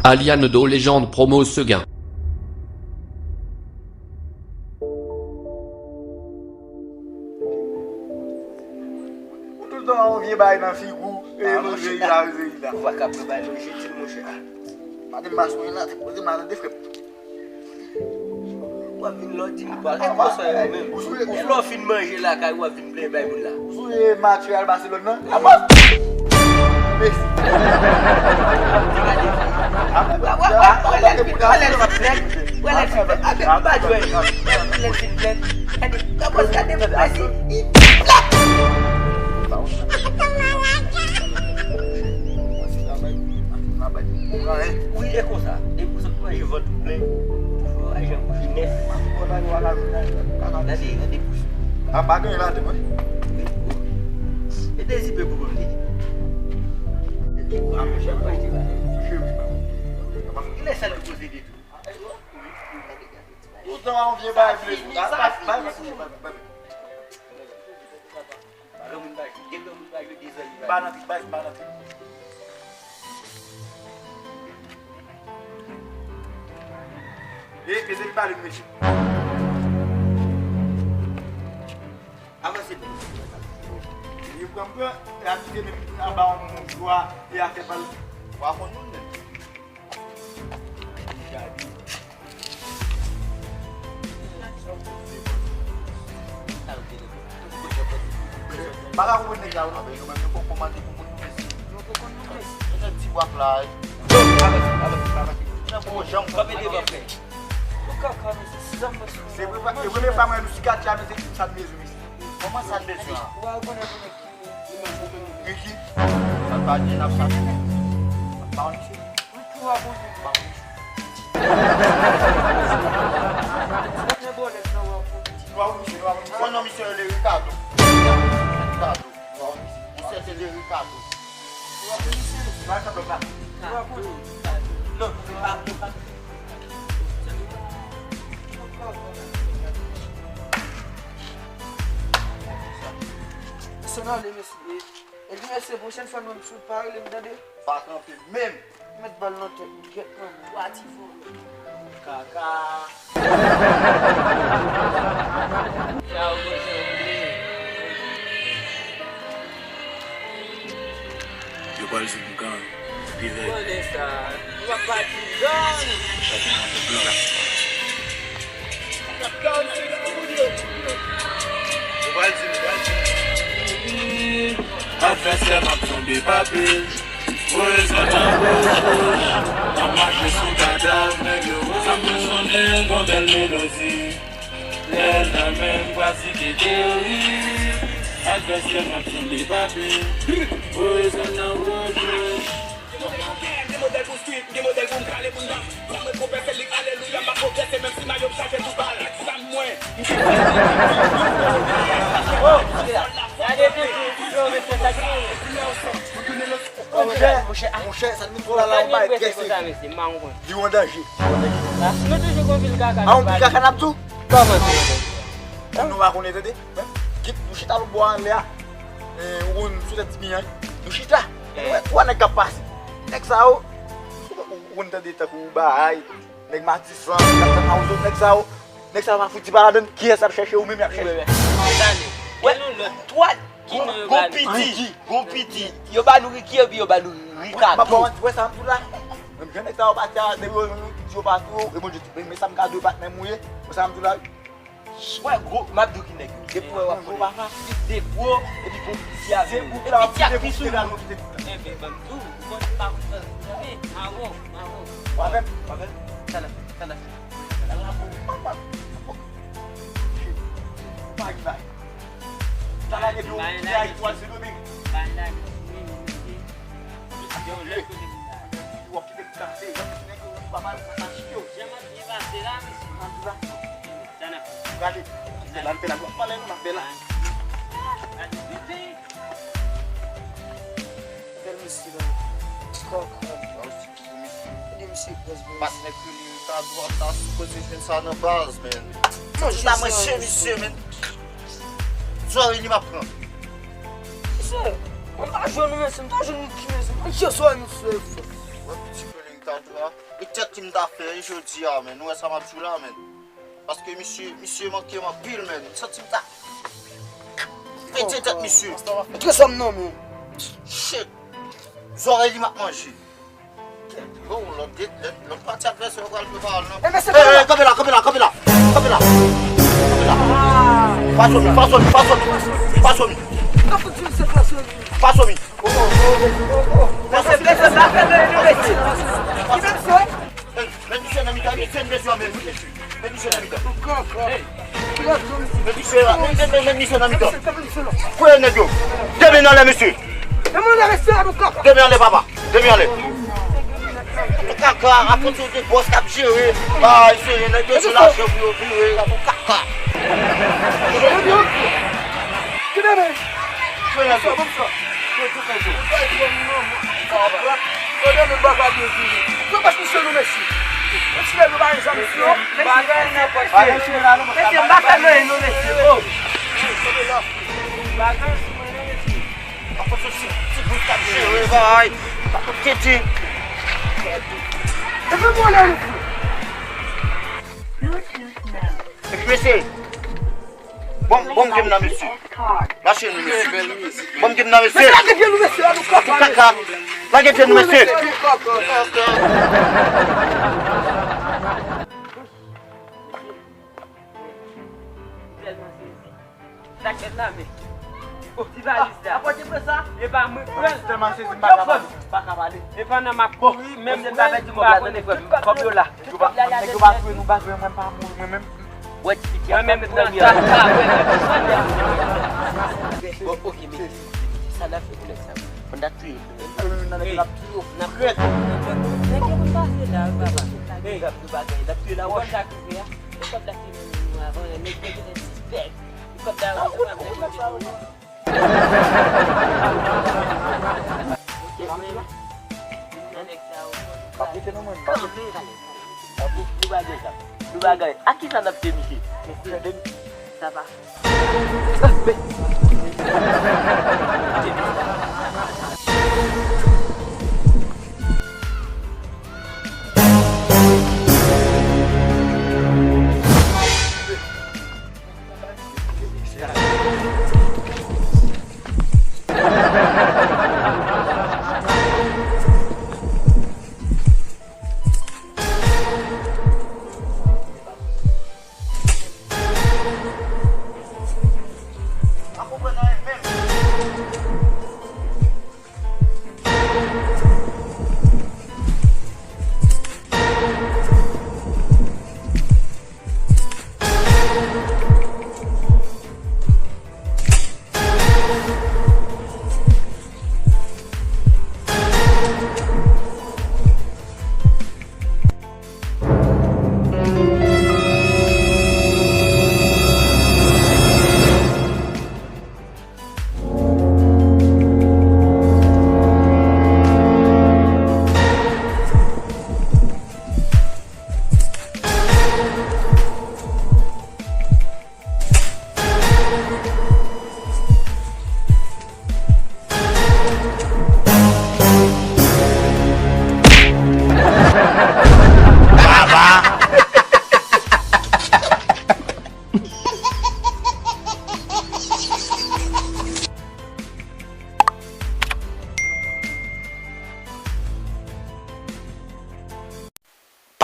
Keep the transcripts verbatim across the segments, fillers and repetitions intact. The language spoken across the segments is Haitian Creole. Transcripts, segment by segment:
Aliane de Légende promo Seguin. Ou toultan ap yon vye bagay nan figi w, e manje la, manje la. Ou pa ka pran bagay manje di l, monchè. Maten m pa sonje la, te poze m la tande frè m. W ap vin lè w di m pral. E konsa yo menm. E lè w fin manje lakay ou, w ap vin plenyen bay moun la. Ou sonje match Real Barcelone nan? Mesi. Wè lè l fin plèt. Wè lè l fin plèt. Wè lè l fin plèt. Gade, gade, gade, gade, gade, gade, gade, gade, gade, gade, gade, gade, gade, gade, gade, gade, gade, Wi, e konsa. Depi w sot manje vant ou plen, ou toujou al jan bouch ou nèf. Gade, gade bouch ou. Apa gen ladan mwen? Wi, o. E de zipe pou mwen li. Depi w a manje manje la. Kilè sa nou poze de tou? Toutan yon vye bay ble. Sa fini, sa fini. Pa gen moun pa jwe, gen moun pa jwe dezòd li pa jwe. Ba nan pik, ba nan pik. E, mete li pale, mesye. Avanse, mesye. Li pran pran, e ap kite menm anba yon moun jwa, e afè pa l. Wa konn moun menm. Bagay ou nèg la ou nan men yo menm yo poko mande pou moun nou mesi. Yo poko nou mesi. Yo nan ti bwak la. Yo avèk avèk avèk. Nan bon jan ou kanpe devan frè. Ou kaka mesi. Se vre pa e vre men pa mwen nou sikati a mesi sa mezi mesi. Kòman sa n bezwen an? Ou pa rekonèt ou nèg ki Ricky, sa pa gen n ap chache. N ap ba w misye. Ricky w abone. Ba w misye. Ba w misye. Ba w misye. Bon non misye rele Ricardo. Ricardo. Ba w misye. Misye se de Ricardo. Ba w misye. Ba w misye. Non, se pa, se pa. Sona le mesye. Epi mesye, pwochèn fwa nou menm si w pa rele m tande. Pa kanpe menm. Mèt bal nan tèt ou, gèt nan bwa ti vòlò. Kaka. Sa w bezwen oubli. Yo pral di m gang. Konnen sa. W ap patizan. Yo pral di m, yo pral di m. Advèsè m ap tonbe pa pil. Voye zòn nan wouj wouj. M ap mache sou kadav nèg yo. Sa m bezwen sonnen gon bèl melodi. Lè nan men m pratike teyori. Advèsè m ap tonbe pa pil. Voye zòn nan wouj wouj. Gen modèl pou street, gen modèl pou m kale pou n dam. Kòm mwen konpè se lik alelouya m ap pwogrese menm si mayo m chaje tou bal. Zam mwen. Oh, gade tete, ti flore se sa ki ye. Monchè, monchè, sa nou twò la la ou bay trese. Li an danje. Nou toujou gon pil kaka. A yon pil kaka n ap tou. Kòman se? Moun nou pa konnen tande. Kit nou chita lòt bò anlè a. E, ou konn sou tèt ti miyan. Nou chita. Ou wè twa nèg k ap pase. Nèg sa yo. Ou konn tande tankou Bahay. Nèg Matisan. Nèg sa yo. Nèg sa yo. Nèg sa yo pa fouti pa ladann. Kiyès ap chèche ou menm y ap chèche. Wè, twa. Gon piti. Gon piti. Yo ba nou Ricky epi yo ba nou Ricardo. Wè sa m di w la. Menm jan nèg sa yo pati a, depi yo, yo pati yo, e Bondye tou. Men sa m ka di w patnè m ou ye. Wè sa m di w la. Wè gwo, m ap di w ki nèg yo. Depi w wè w ap konnen. Depi w epi gon piti avè w. Epi piti ak piti la. Enben, ban m di w, ou konn pa konn sa. Tande, mawo, mawo. W avè m, w avè m. Tande, tande. Pa gen bagay. Sa lage dlo, kite Ayiti w al Sendomeng. Bay lage, wi, wi, wi. Yon lòt kote pou ta. W ap kite m kase, w ap kite nèg yo, w ap al sa chite w. Jan m ap byen pase la, mesye. M ap di la. Sa n ap fè? Gade, se la n fè la, nou ap pale, nou ap fè la. Gade, gade. Bèl mesye la. Kòk. Gade misye pwès, bro. Patnè ke li ta dwa ta sipoze jwenn sa nan baz, men. Manje sa, manje misye, men. Zòrèy li m ap pran. Misye, mwen pa jwenn ou, mesye, m pa jwenn ou ki, mesye. Manje zòrèy misye. Wè piti ke li Sa tou a, e tèt ki m ta fè jodi a, men. Ou wè sa m ap di w la, men. Paske misye, misye manke m anpil, men. M santi m ta pete tèt misye. Montre sa m nan, men. Shit. Zòrèy li m ap manje. Bon, lòt de, lòt, lòt pati advèsè yo pral fè pa al nan. Eh, men se pa la. Kanpe la, kanpe la, kanpe la. Kanpe la. Kanpe la. Fason mi, fason mi, fason mi. Fason mi. Fason mi. Mesye, mesye, pa fè nou nou, mesye. Ki mesye? Met misye nan mitan, misye, mesye, men, mesye. Met misye nan mitan. Met misye la, met, met, met, met misye nan mitan. Kouye nèg yo. De men anlè, mesye. De men anlè, mesye, nou kaka. De men anlè, papa. De men anlè. Kaka, akonte de bòs k ap jere. Ay, se nèg yo sou lajan pou yo vire. Kaka. Ki de men? Kouye nèg yo. Yo tou konn tou. Yo de men baka de vire. Yo pa sou se nou, mesye. Yo ti nèg yo pa gen zam sou yo. Bagay nan pòch. Mesye, m pa fè nou anyen non, mesye. Oh. Bagay sou mwen non, mesye. Akoz se ti, ti bout k ap jere bagay. Pa konn tete. E pa mwen la, mesye. Mesye. Bon, bon, gem nan, mesye. Mache nou, mesye. Bon, gem nan, mesye. Mesye, lage pye nou, mesye, la, nou kaka. Kaka. Lage pye nou, mesye. Tèlman sezi. Sa k fèt la, men? Oh, ti valiz la. Apa te pran sa? E pa mwen k pran l. Tèlman sezi, m pa ka pale. Pa ka pale. E pandan m ap kouri, menm pran l, m pa konnen. Kòb yo la. Nèg yo pa, nèg yo pa touye nou, pa touye mwen, m pa mouri mwen menm. Wè ti pitit la, mwen menm pran sa, sa, wè, wè, wè. Bon, oke, men sa n ap fè pou nèg sa yo? Fò n ta touye yo. Nan nèg yo n ap touye yo. N ap fè. Nèg yo konn pase la, wi, papa. N ap touye la, wè. Kòb la ki nan men nou avan, nèg yo gentan sispèk. Kòb la, wi, papa, nèg yo gentan. Nan nèg sa yo. Pa prete non, mwen, pa prete. Kanpe. Pou bagay sa. Pou bagay. A kisa n ap fè, misye? Sa va.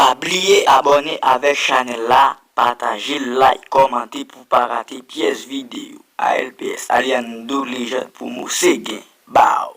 Pa bliye abòne avèk chanèl la, pataje l, like, kòmante pou pa rate pyès videyo. A L P S, Aliando Legend Promo, se gen. Bow!